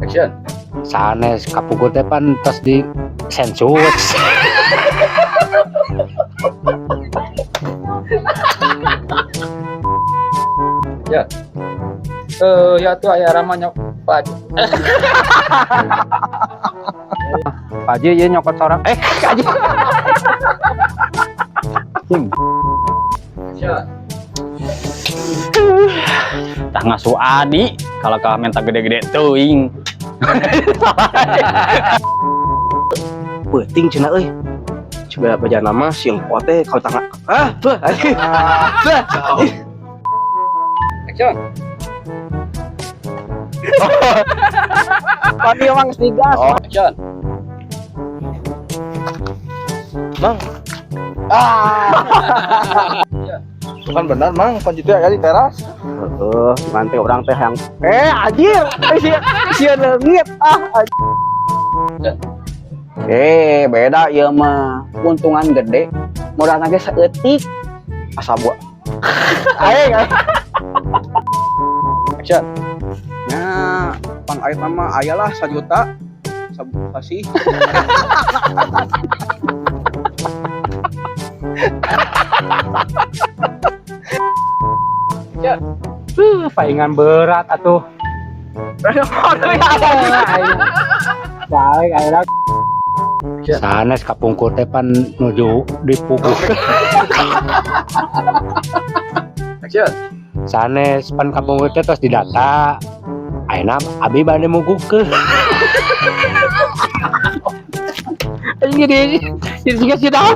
Action. Sanes kapungkur teh pan tos di sensus. Ya. Eh, ya tuh aya rama nyok Pak. Pak Haji ieu nyokot sorang. Eh, Haji. Cing. Action. Tah ngasuh Adi kalau kalah minta gede-gede teuing. Peuting cenah euy. Coba baca nama si engko teh kalau tangga. Ah, tuh. Tuh. Action. Padi emang digas. Oh. Action. Mang. Ah. Bukan benar, Mang. Kunci itu ada di teras. Heeh, nanti orang teh yang anjir, sia sia leungit ah. Eh, beda ieu mah. Untungan gede, modalna ge saeutik. Asa buat. Aing. Action. Nya, pan aing mah aya lah 1 juta. Kasih. Palingan berat atuh. Baik, akhirnya. Sanes kapungkur teh pan nuju dipukul. Action. Sanes pan kapungkur teh tos didata. Ayeuna abi bade mugukeun. Aing jadi siga si daun.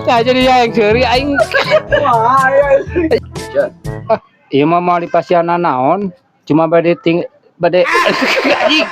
Nah, jadi yang seuri aing. Action. Ieu mah moal dipasihan naon, cuma bade ting bade anjing.